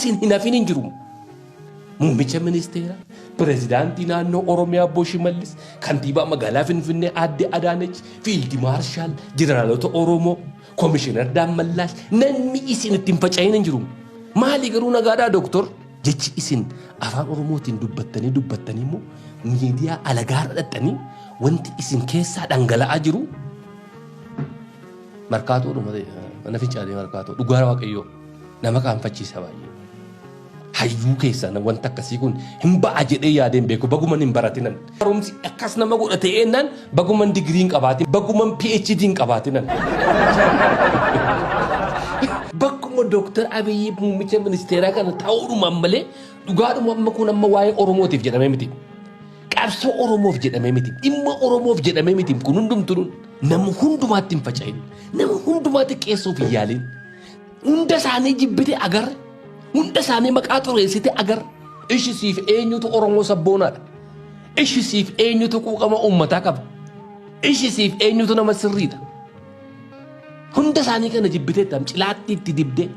isin hin hafin hin jiru. Muummicha ministeeraa, pirezidaantii naannoo Oromiyaa Obbo Shimallis, kantiibaa magaalaa Finfinnee Aadde Adaanech, Fiildi Maarshaal, jeneraalota Oromoo, Komishinar Daammallaash, namni isin itti hin faca'in hin jiru. Maali garuu nagaadhaa dooktor? Jechi isin afaan Oromootiin dubbattanii dubbattanii immoo miidiyaa alagaarra dhaxxanii wanti isin keessaa dhangala'aa jiru markaatoodhuma ta'e mana fincaanii markaatoo dhugaa waaqayyoo nama qaanfachiisa baay'ee. Hayyuu keessaa wanta akkasii kun hin ba'a jedhee yaadeen beeku baguman hin baratinan. Barumsi akkas nama godha ta'eennaan baguman digirii hin qabaatin baguman PhD hin qabaatinan. Bakkuma Dooktar Abiyyi muummicha ministeeraa kana ta'uudhumaan malee dhugaadhuma amma kun amma waa'ee Oromootiif jedhamee miti. Qabsoo Oromoof jedhamee miti. Dhimma Oromoof jedhamee miti. Kun hundumtuu nama hundumaatti hin faca'in. Nama hundumaatti qeessuuf hin yaalin. Hunda isaanii jibbite agarre. Hunda isaanii maqaa xureessite agarre. Ishi siif eenyutu Oromoo sabboonaadha. Ishi siif eenyutu quuqama uummataa qaba. Ishi siif eenyutu nama sirriidha. Hunda isaanii kana jibbitee tam cilaatti itti dibdee.